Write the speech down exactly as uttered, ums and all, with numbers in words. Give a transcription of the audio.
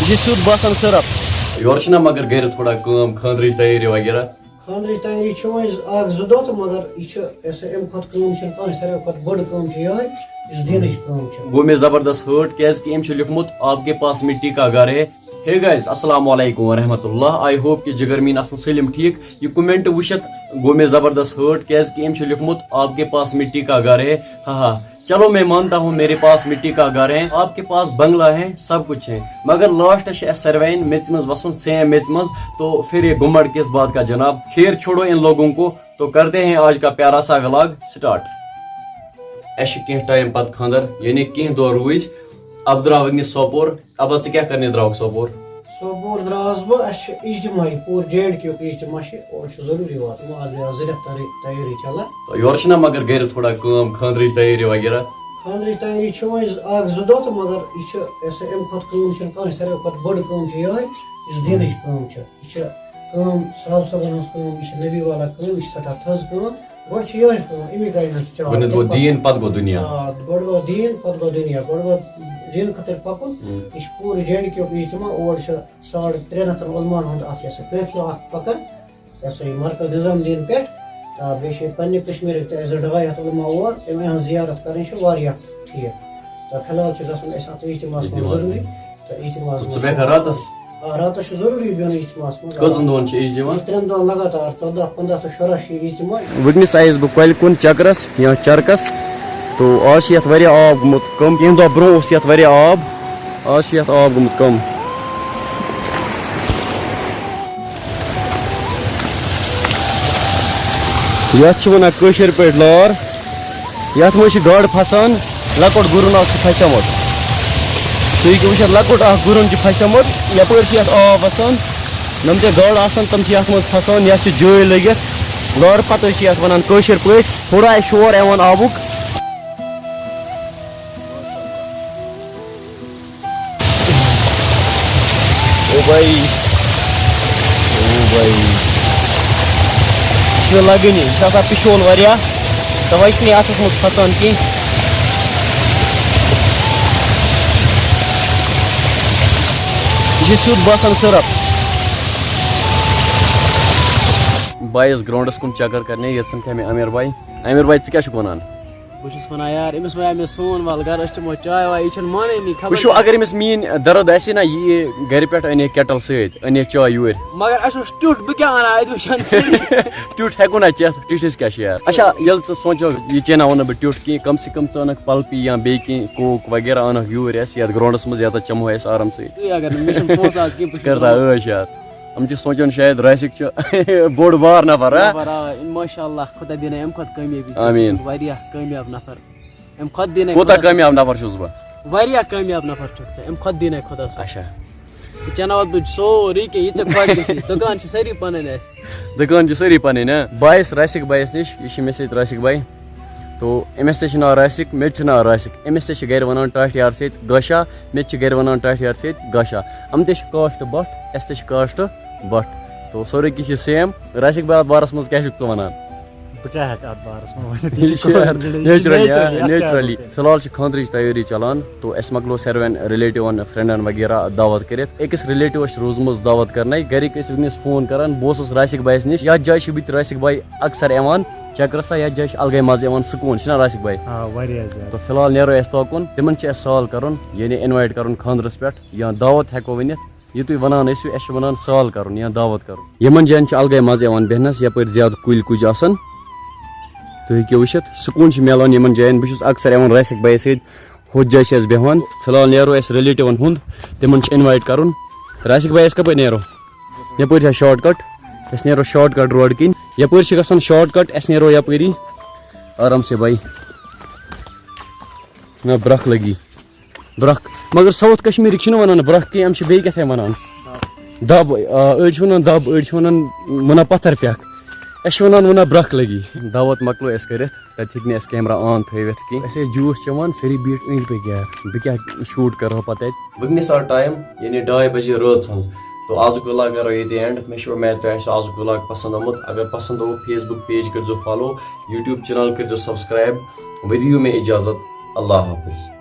یہِ چھِ سیوٚد باسان سٔرَف۔ یورٕ چھِنہ مگر گرِ تھوڑا کٲم، خانٛدرٕچ تیٲری وغیرہ۔ خانٛدرٕچ تیٲری چھِ وۄنۍ اَکھ زٕ دۄہ تہٕ مگر یہِ چھِ یہِ ہسا اَمہِ کھۄتہٕ کٲم چھِنہٕ کانٛہہ، ساروی کھۄتہٕ بٔڑ کٲم چھِ یِہوٚے یُس دیٖنٕچ کٲم چھِ۔ گوٚو مےٚ زبردست ہٲٹ، کیازِ کہِ أمۍ چھُ لیوٚکھمُت آپ کے پاس مٹی کا گھر ہے۔ ہے گایز، السلام علیکم ورحمۃ اللہ۔ آئی ہوپ کہ جگر میٖن آسن سٲلِم ٹھیٖک۔ یہِ کومینٹ وٕچھِتھ گوٚو مےٚ زبردست ہٲٹ، کیازِ کہِ أمۍ چھُ لیوٚکھمُت آپ کے پاس مٹی کا گھر ہے۔ ہا ہا۔ چلو میں مانتا ہوں میرے پاس مٹی کا گھر ہے، آپ کے پاس بنگلہ ہے، سب کچھ ہے، مگر لاسٹس چھِ اَسہِ ساروین میٚژِ منٛز وَسُن، سیم میٚژِ منٛز۔ تو پھر یہ گُمڑ کس بات کا جناب؟ خیر چھوڑو ان لوگوں کو، تو کرتے ہیں آج کا پیارا سا ولاگ سٹارٹ۔ اَسہِ چھِ کینٛہہ ٹایم پتہٕ خانٛدر، یعنی کینٛہہ دۄہ روٗزۍ۔ عبدالرحمن وٕنہِ سوپور۔ ابا، ژٕ کیٛاہ کرنہِ درٛاوُکھ سوپور؟ سوپور درٛاس بہٕ، اَسہِ چھُ اجتماعی، پوٗرٕ جے اینڈ کے یُک اجتماع چھُ، اور چھُ ضروٗری واتُن، آز گٔے آز زٕ رٮ۪تھ ترٕے تیٲری چلان۔ یورٕ چھِنہ مگر گرِ تھوڑا کٲم، خانٛدرٕچ تیٲری وغیرہ؟ خانٛدرٕچ تیٲری چھِ وۄنۍ اَکھ زٕ دۄہ تہٕ مگر یہِ چھُ، یہِ ہسا اَمہِ کھۄتہٕ کٲم چھِنہٕ کانٛہہ، ساروی کھۄتہٕ بٔڑ کٲم چھِ یِہوٚے، یُس دیٖنٕچ کٲم چھِ۔ یہِ چھِ کٲم صاحب صٲبن ہٕنٛز کٲم، یہِ چھِ نبی والا کٲم، یہِ چھِ سٮ۪ٹھاہ تھٔز کٲم۔ گۄڈٕ چھِ یِہوٚے کٲم، اَمی گرِ ہٕنٛز چھِ چاوان۔ گۄڈٕنٮ۪تھ گوٚو دیٖن، پتہٕ گوٚو دُنیا۔ آ، گۄڈٕ گوٚو دیٖن، پتہٕ گوٚو دُنیا۔ گۄڈٕ گوٚو دیٖن خٲطرٕ پکُن۔ ہُم۔ یہِ چھُ پوٗرٕ جے اینڈ کے یُک اجتماع، اور چھُ ساڑ ترٛےٚ ہتن علماہن ہُنٛد اکھ یہِ ہسا قٲفلہٕ اکھ پکان۔ یہِ ہسا یہِ مرکز نظام الدین پٮ۪ٹھ، تہٕ بیٚیہِ چھِ ییٚتہِ پننہِ کشمیٖرٕکۍ تہِ اَسہِ زٕ ڈاے ہتھ علما اور، یِم یِہٕنٛز زیارت کرٕنۍ چھِ واریاہ ٹھیٖک۔ تہٕ فی الحال چھِ گژھُن اَسہِ اتھ اجتماعس منٛز اجتماعس ضروٗری۔ تہٕ اجتماعس منٛز ژٕ بیٚہکھا راتس؟ آ، راتس چھُ ضروٗری بِہُن اجتماعس منٛز۔ کٔژن دۄہن چھِ اجتماع؟ یہِ چھُ ترٛٮ۪ن دۄہن لگاتار، ژۄداہ، پنٛداہ تہٕ شُراہ چھِ یہِ اجتماع۔ وٕنکیٚنس آیس بہٕ کۄلہِ کُن چکرس یا چرکس، تو آز چھِ یتھ واریاہ آب گوٚمُت کم۔ کینٛہہ دۄہ برونٛہہ اوس یتھ واریاہ آب، آز چھِ یتھ آب گوٚمُت کم۔ یتھ چھِ ونان کٲشِر پٲٹھۍ لار۔ یتھ منٛز چھِ گاڈٕ پھسان، لۄکُٹ گُرُن اکھ چھُ پھسیومُت۔ تُہۍ ہیٚکِو وٕچھِتھ، لۄکُٹ اکھ گُرُن چھُ پھسیومُت۔ یپٲرۍ چھِ یتھ آب وسان، یِم تہِ گاڈٕ آسان، تِم چھِ یتھ منٛز پھسان۔ یتھ چھِ جٲلۍ لٔگِتھ، لارٕ پتہٕ چھِ یتھ ونان کٲشِر پٲٹھۍ۔ تھوڑا آسہِ شور یِوان آبُک۔ او بھائی، او بھائی، یہِ چھُنہٕ لگٲنی، یہِ چھُ آسان پِشوُن واریاہ، تَوَے چھُنہٕ یہِ اَتھَس منٛز کھسان کینٛہہ۔ یہِ چھُ سیوٚد باسان سٔرَف۔ بہٕ آیس گراؤنڈس کُن چکر کرنہِ، ییٚتہِ سمکھے مےٚ عامر بھائی۔ عامر بھائی، ژٕ کیٛاہ چھُکھ وَنان؟ بہٕ چھُس وَنان یار، أمِس وَنیٛاو مےٚ سون وَل گَرٕ، أسۍ چٮ۪مو چاے واے، یہِ چھَنہٕ مانٲنی، خبر وٕچھِو، کیٛاہ۔ اگر أمِس میٛٲنۍ دَرٕد آسہِ ہے نا، یہِ یہِ گَرِ پٮ۪ٹھ اَنہِ ہے کٮ۪ٹَل سۭتۍ، اَنہِ ہے چاے یوٗرۍ۔ مگر اَسہِ اوس ٹیُٹھ، بہٕ کیٛاہ وَنہٕ، اَتہِ وٕچھان سٲری۔ ٹیُٹھ ہٮ۪کو نا چٮ۪تھ، ٹیُٹھِس کیٛاہ چھُ یار؟ اچھا، ییٚلہِ ژٕ سونٛچکھ، یہِ چینہ وَنہٕ بہٕ ٹیُٹھ کینٛہہ، کم سے کم ژٕ اَنَکھ پَلپی یا بیٚیہِ کینٛہہ کوک وغیرہ اَنَکھ یوٗرۍ اَسہِ یَتھ گرٛاوُنٛڈَس منٛز، یَتَتھ چٮ۪مہو أسۍ آرام سۭتۍ۔ تُہۍ اگر نہٕ، مےٚ چھِنہٕ پونٛسہٕ آز کینٛہہ، بہٕ ژٕ چھُس کَر تہٕ کران۔ عٲش یار۔ یِم چھِ سونٛچان شاید راسِک چھُ بوٚڑ بار نفر، ہا؟ نفر، آ، ماشاء اللہ، خۄدا دِنَے اَمہِ کھۄتہٕ کامیٲبی ژےٚ، ژٕ آمیٖن۔ چھُکھ واریاہ کامیاب نفر۔ اَمہِ کھۄتہٕ دِنَے کوٗتاہ خۄدا صٲب۔ کامیاب نفر چھُس بہٕ؟ واریاہ کامیاب نفر چھُکھ ژٕ، اَمہِ کھۄتہٕ دِنَے خۄدا صٲب۔ اچھا۔ ژٕ چٮ۪ناوَتھ بہٕ سورُے کینٛہہ، یہِ ژےٚ خۄش گژھی۔ دُکان چھِ سٲری پَنٕنۍ اَسہِ۔ دُکان چھِ سٲری پَنٕنۍ، ہا؟ بہٕ آیَس راسِک بھایَس نِش، یہِ چھِ مےٚ سۭتۍ راسِک بھاے۔ تو أمِس تہِ چھِ ناو راسِک، مےٚ تہِ چھِ ناو راسِک۔ أمِس تہِ چھِ گَرِ وَنان ٹاٹھۍ یار سۭتۍ گاشا، مےٚ تہِ چھِ گَرِ وَنان ٹاٹھۍ یار سۭتۍ گاشا۔ یِم تہِ چھِ کاسٹ بَٹھ، اَسہِ تہِ چھِ کاسٹ بَٹھ۔ تو سورُے کینٛہہ چھِ سیم۔ راسِک بھاے، اَتھ بارَس منٛز کیٛاہ چھُکھ ژٕ وَنان؟ بہٕ کیٛاہ ہٮ۪کہٕ اَتھ بارَس منٛز ؤنِتھ؟ یہِ چھُ یہِ چھُ یار، naturally، یہِ چھُ نیچرلی، ہا، naturally، اَتھ کیٛاہ نیچرلی۔ وَنہٕ بہٕ؟ فی الحال چھِ خانٛدرٕچ تیٲری چَلان، تو اَسہِ مۄکلو ساروٮ۪ن ریلیٹِوَن، فرٛٮ۪نٛڈَن وغیرہ دعوت کٔرِتھ۔ أکِس ریلیٹِوَس چھِ روٗزمٕژ دعوت کَرنَے، گَرِکۍ ٲسۍ وٕنِس فون کَران، بہٕ اوسُس راسِک بھایَس نِش، یَتھ جایہِ چھِ بہٕ تہِ راسِک بھاے اکثر یِوان چکرس، یتھ جایہِ چھُ الگے مزٕ یِوان، سکوٗن چھُنہ راسِک بھائی؟ آ، واریاہ زیادٕ۔ تو فی الحال نیرو أسۍ توکُن، تِمن چھِ اَسہِ سال کرُن، یعنی انوایٹ کرُن خاندرس پٮ۪ٹھ یا دعوت ہٮ۪کو ؤنِتھ۔ یہِ تُہۍ ونان ٲسِو، اَسہِ چھِ ونان سال کرُن یا دعوت کرُن۔ یِمن جاین چھُ الگے مزٕ یِوان بیہنس، یپٲرۍ زیادٕ کُلۍ کُجۍ آسان۔ تُہۍ ہیٚکِو وٕچھِتھ، سکوٗن چھُ میلان یِمن جاین۔ بہٕ چھُس اکثر یِوان راسِک بھایَس سۭتۍ، ہُتھ جایہِ چھِ أسۍ بیٚہوان۔ فی الحال نیرو أسۍ ریلیٹِوَن ہُنٛد، تِمَن چھِ اِنوایِٹ کَرُن۔ راسِک بھائی، أسۍ کَپٲرۍ نیرو؟ یَپٲرۍ چھا شارٹ کَٹ؟ أسۍ نیرو شارٹ کَٹ روڈ کِنۍ۔ یَپٲرۍ چھِ گژھان شارٹ کَٹ، أسۍ نیرو یَپٲری آرام سے بھائی۔ نہ، برٛکھ لٔگی۔ برٛکھ۔ مگر ساوُتھ کشمیٖرٕکۍ چھِنہٕ وَنان برٛکھ کینٛہہ، یِم چھِ بیٚیہِ کیٛاہ تھام وَنان۔ دَب، آ، أڑۍ چھِ وَنان دَب، أڑۍ چھِ وَنان، وَنان پَتھر پھٮ۪کھ۔ أسۍ چھِ وَنان، وَنان برٛکھ لٔگی۔ دعوت مۄکلو اَسہِ کٔرِتھ۔ تَتہِ ہیٚکہِ نہٕ اَسہِ کیمرہ آن تھٲوِتھ کینٛہہ۔ اَسہِ ٲسۍ جوٗس چٮ۪وان، سٲری بیٖٹھۍ أنٛدۍ پٔکۍ یار، بہٕ کیٛاہ شوٗٹ کَرٕ ہا پَتہٕ اَتہِ؟ وٕنکیٚنَس آو ٹایم، یعنی ڈاے بجے رٲژ ہٕنٛز۔ تو آزُک وِلاگ کَرو ییٚتہِ اینڈ۔ مےٚ چھُ اُمید تۄہہِ آسِوٕ آزُک وِلاگ پَسنٛد آمُت۔ اگر پَسنٛد آو، Facebook پیج کٔرۍزیو فالو، YouTube چینل کٔرۍزیو سبسکرایب۔ ؤرِو مےٚ اِجازت۔ اللہ حافظ۔